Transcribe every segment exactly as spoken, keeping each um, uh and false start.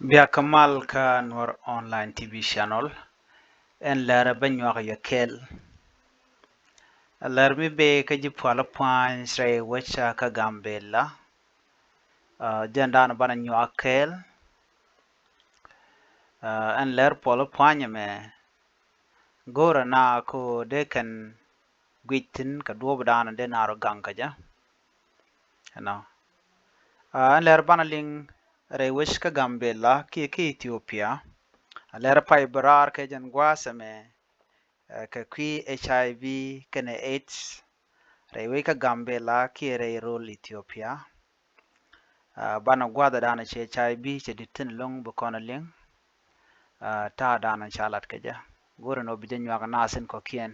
Bia kä mal kä Nuɔr Online T V Channel. Ɛn lɛr bä nyuak yɛ kɛl. Lɛr mi bee kä ji̱ pual pua̱ny rɛy wec kä Gambela. Jɛn dan banɛ nyuak kɛl. Ɛn lɛr pual pua̱ny mɛ go̱rɛ na ko dee kɛn guic thi̱n kɛ duɔ̱ɔ̱p dan dee na rɔ gaŋ kä jɛ. Ɛnɔ. Ɛn lɛr banɛ liŋ rɛy wec kä Gambela kiɛ kä Ethiopia. Ɛ lɛr pay bɛ raar kɛ jɛn gua̱a̱th ɛmɛ kɛ kui̱ H I V kɛnɛ AIDS rɛy wec kä Gambela kiɛ rɛy rol Ethiopia. Banɛ gua̱a̱th ɛ danɔ cɛ H I V cɛ di̱t thi̱n lo̱ŋ bi kɔn ɛ liŋ. Ta̱a̱ danɔ ca lat kɛ jɛ go̱rɛ nɔ bi jɛ nyuak naath in kɔ̱kiɛn.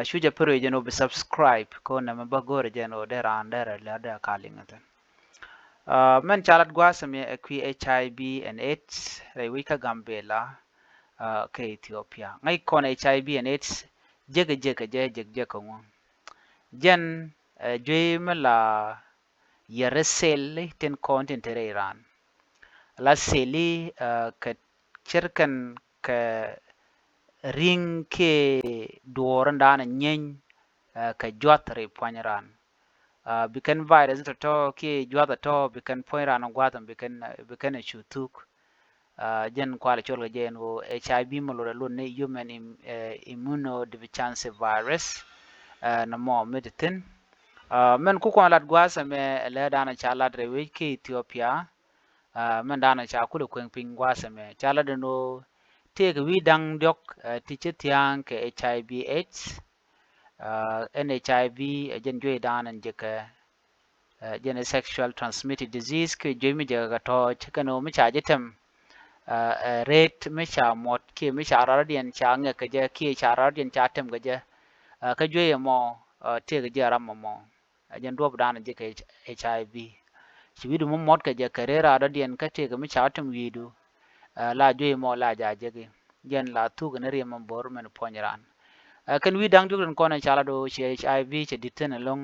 Cu jɛ pär jɛ nɔ bi subscribe ko nɛmɛ bä go̱rɛ jɛ nɔ dee raan dee rɛ lɛr dee ka liŋ thi̱n. Mɛn ca lat gua̱a̱th ɛmɛ ɛ kui̱ H I V and AIDS rɛy wec kä Gambela kɛ Ethiopia. Ŋäc kɔn H I V and AIDS jek jek jɛ jek jek ŋu. Jɛn ɛ juey mi la yɛrɛ seli tin kɔn tin te rɛy raan. La seli kɛ cir kɛn kɛ ri̱ŋ kiɛ duɔɔr in daanɛ nyeny kɛ juath rɛy pua̱ny raan. Bi kɛn virus tɔ̱tɔ̱ kiɛ juath tɔ̱tɔ̱ bi kɛn puɔ̱ny raan gua̱a̱th bi kɛn bi kɛn cu thuk. Jɛn kual cɔl kɛ jɛ ɛn ɣöö H I V mi lot ɛ lot ni human immunodeficiency virus. Nɔmɔ mi ti thi̱n mɛn ku kɔn lat gua̱a̱th ɛmɛ ɛ lɛ danɔ ca lat rɛy wec kä Ethiopia. Mɛn danɔ ca kulɛ kueŋ piny gua̱a̱th ɛmɛ ca lat ɛn ɣöö tëëkɛ wi̱i̱ da̱ŋ diɔ̱k ti cä thia̱a̱ŋ kɛ H I V AIDS. Ɛn H I V ɛ jɛn juey danɔ jɛ kɛ jɛn ɛ sexual transmitted disease kɛ juey mi jɛ kɛ tɔ̱ɔ̱c kɛn ɣöö mi ca jɛ tɛm. Ɛ rɛt mi ca muɔt kiɛ mi ca rɔɔdiɛn ca ŋɛk kɛ jɛ kiɛ ca rɔɔdiɛn ca tɛm kɛ jɛ. Kä juey ɛmɔ tëëkɛ jɛ ram ɛmɔ. Ɛ jɛn duɔ̱p danɔ jɛ kɛ H I V. Ci wi̱i̱du mi muɔt kɛ jɛ kɛ rɛt rɔɔdiɛn kä tëëkɛ mi ca tɛm wi̱i̱du. La juey ɛmɔ la ja jeki jɛn la thuk ni riɛm ɛm bo̱r mɛn puɔ̱ny raan. Kɛn wi̱i̱ da̱ŋ diɔ̱k tin kɔn ɛ ca la do̱ ci H I V cɛ di̱t thi̱n ɛlɔ̱ŋ.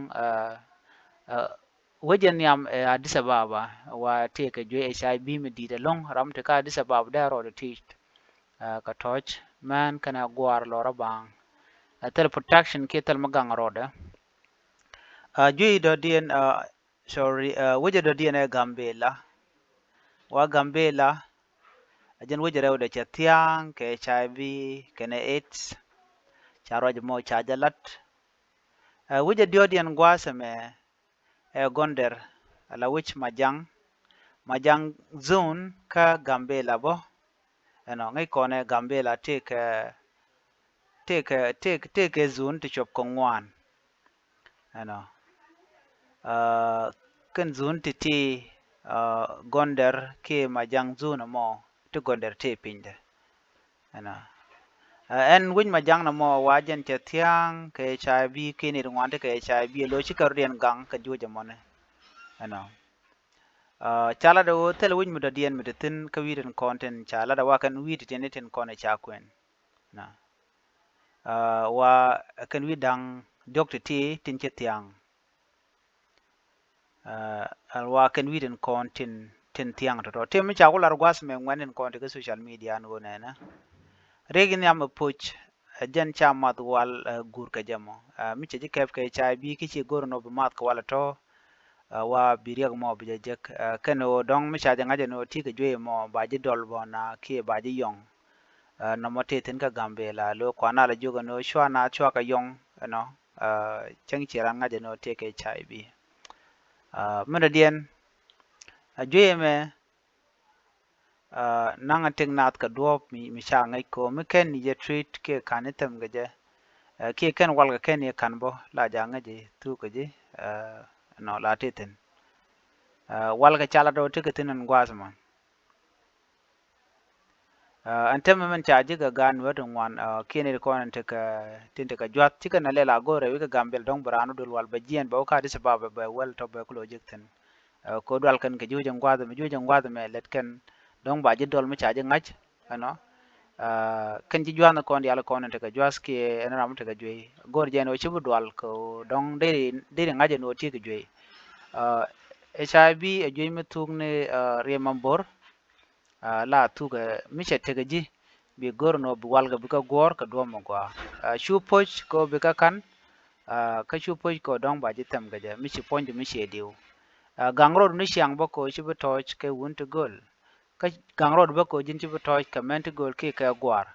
Wecɛ nhiam ɛ Addis Ababa wa tëëkɛ juey H I V mi di̱i̱t ɛlɔ̱ŋ ram ti kä Addis Ababa dee rɔɔdɛ ti̱i̱t. Kɛ tɔ̱ɔ̱c mɛn kɛnɛ gua̱a̱r lɔrä ba̱a̱ŋ. Thil protection kiɛ thil mi gaŋ rɔɔdɛ. Juey dɔ̱diɛn sorry wecɛ dɔ̱diɛn ɛ Gambela. Wa Gambela ɛ jɛn wecɛ rɛwdɛ cɛ thia̱a̱ŋ kɛ H I V kɛnɛ AIDS. Ca ruac mɔ ca jɛ lat. Wecɛ diɔ̱diɛn gua̱a̱th ɛmɛ ɛ Gonder ala wec Majaŋ. Majaŋ zone kä Gambela bä. Ɛnɔ ŋäc kɔn ɛ Gambela tëëkɛ tëëkɛ tëëkɛ tëëkɛ zone ti cuɔp kɛ ŋuan. Ɛnɔ kɛn zone ti ti Gonder kiɛ Majaŋ zone ɛmɔ ti Gonder ti pinydɛ. Ɛnɔ ɛn wec Majaŋ nɔmɔ wa jɛn cɛ thia̱a̱ŋ kɛ H I V kiɛ nit ŋuan ti kɛ H I V ɛ lo̱c ci kɛ rɔ̱diɛn gaŋ kɛ juɔc ɛmɔni. Ɛnɔ ca lat ɛ ɣöö thilɛ wec mi dɔ̱diɛn mi te thi̱n kä wi̱i̱ tin kɔn tin ca lat ɛ wa kɛn wi̱i̱ ti tin tin kɔn ɛ ca kuɛn. Ɛnɔ wa kɛn wi̱i̱ da̱ŋ diɔ̱k ti ti tin ci thia̱a̱ŋ. Ɛn wa kɛn wi̱i̱ tin kɔn tin tin thia̱a̱ŋ tɔ̱tɔ̱ tim mi ca ku lar gua̱th mɛ ŋuɛn tin kɔn ti kä social media ɛn ɣöö nɛnɛ. Riɛk in nhiam ɛ poc ɛ jɛn ca math wal ɛ guur kɛ jɛ mɔ. Mi cɛ ji̱ kɛp kɛ H I V ki ci go̱r nɔ bi math kɛ wal ɛ tɔ̱. Wa bi riɛk mɔ bi jɛ jek kɛn ɣöö dɔ̱ŋ mi ca jɛ ŋa̱c ɛn ɣöö ti kɛ juey mɔ ba ji̱ dɔl bɔ na kiɛ ba ji̱ yɔŋ. Nɔmɔ tëë thi̱n kä Gambela lo̱ kuan a la jiök ɛn ɣöö cua na cua kɛ yɔŋ ɛnɔ. Cäŋ ci ran ŋa̱c ɛn ɣöö tëë kɛ H I V. Min dɔ̱diɛn a juey ɛmɛ naŋ a tëk nath kɛ duɔ̱ɔ̱p mi ca ŋäc ko̱o̱m mi kɛn ni jɛ treat kiɛ ka̱n ni thɛm kɛ jɛ. Kiɛ kɛn walkɛ kɛn ni ka̱n bä la ja ŋäc i̱ thuk kɛ ji̱. Nɔ la tëë thi̱n walkɛ ca la dɔ̱ tëkɛ thi̱n ɛn gua̱a̱th mɔ. Ɛn tɛmɛ mɛn ca ji̱ kɛ gaat nuäär ti ŋuan kiɛ nɛy ti kɔn tin tekɛ tin tekɛ jua̱th cikɛ nɛ lɛl a go̱o̱rɛ wi̱c kɛ Gambel dɔ̱ŋ bɛ raan wä duël wal bɛ jiɛɛn bɛ wä kä Addis Ababa bɛ wäl tɔ̱ bɛ kulɛ wä jek thi̱n. Kɛ dual kɛn kɛ ji̱ wec in gua̱a̱th ɛmɛ ji̱ wec in gua̱a̱th ɛmɛ lɛt kɛn dɔ̱ŋ ba ji̱ dɔl mi ca ji̱ ŋa̱c. Ɛnɔ kɛn ji̱ jua̱th ni kɔn diaal kɔn in tekɛ jua̱th kiɛ ɛn ram mi tekɛ juey go̱o̱r jɛ ɛn ɣöö ci bi dual kɛ ɣöö dɔ̱ŋ deri deri ŋa̱c ɛn ɣöö ti kɛ juey. Ɛ ca bi ɛ juey mi thuk ni riɛm ma bo̱r. la thukɛ mi cɛ tekɛ ji̱, bi go̱r ni ɣöö bi walkɛ bikɛ guɔ̱ɔ̱r kɛ duɔ̱ɔ̱p mi gɔaa. Cu poc kɛ ɣöö bikɛ ka̱n, kä cu poc kɛ ɣöö dɔ̱ŋ ba ji̱ thɛm kɛ jɛ mi ci puɔ̱nydɛ mi ciɛ diw. Gaŋ rɔɔdu ni ciaŋ bä kɛ ɣöö ci bi tɔ̱ɔ̱c kɛ wun ti gööl. Kä gaŋ rɔɔdu bä kɛ ɣöö ji̱n ci bi tɔ̱ɔ̱c kɛ mɛn ti gööl kiɛ kɛ gua̱a̱r.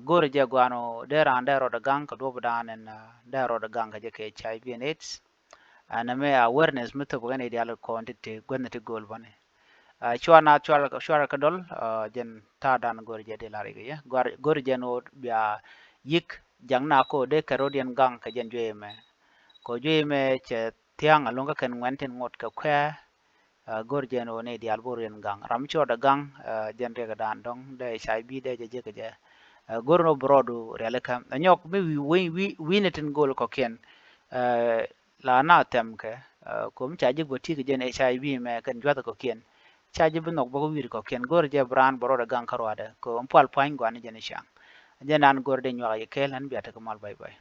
Go̱o̱rɛ jɛ gua̱a̱n ɣöö dee raan dee rɔɔdɛ gaŋ kɛ duɔ̱ɔ̱pdan ɛn dee rɔɔdɛ gaŋ kɛ jɛ kɛ H I V and AIDS. Ɛn ɛmɛ awareness mi thop kɛn i̱ diaal kɔn ti ti guäthni ti gööl bäni. Cua naath cuarɛ kä dɔl, jɛn ta̱a̱dan go̱o̱rɛ jɛ dee la̱r ikɛ yɛ. Go̱o̱rɛ jɛn ɣöö bia yi̱k jaŋ na ko dee kɛ rɔɔdiɛn gaŋ kɛ jɛn juey ɛmɛ. Kɛ juey ɛmɛ cɛ thia̱a̱ŋ a lo̱ŋ kä kɛn ŋuɛn tin ŋot kɛ kuɛɛ. Go̱o̱rɛ jɛn ɣöö ni diaal bo̱o̱r yɛn gaŋ. Ram mi cɔɔdɛ gaŋ, jɛn riɛkɛ daan dɔ̱ŋ dee H I V dee jɛ jek kɛ jɛ. Go̱o̱rɛ ni ɣöö bi rɔɔdu rialikä. Ɛ nyɔk mi wi̱i̱ wi̱i̱ wi̱i̱ ni tin gööl kɔ̱kiɛn. La na thɛm kɛ, ko̱ mi ca jek bä ti̱i̱ kɛ jɛn H I V mɛ kɛn jua̱th kɔ̱kiɛn. Ca jek bi nhɔk bä kä wi̱i̱ kɔ̱kiɛn. Go̱o̱rɛ jɛ bi raan bä rɔɔdɛ gaŋ kä ruaadɛ. Ko̱ mi pual pua̱ny gua̱n ni jɛn i̱ ca̱ŋ. Jɛn an go̱o̱rɛ dee nyuak yɛ kɛɛl an bia tekɛ mal, bye bye.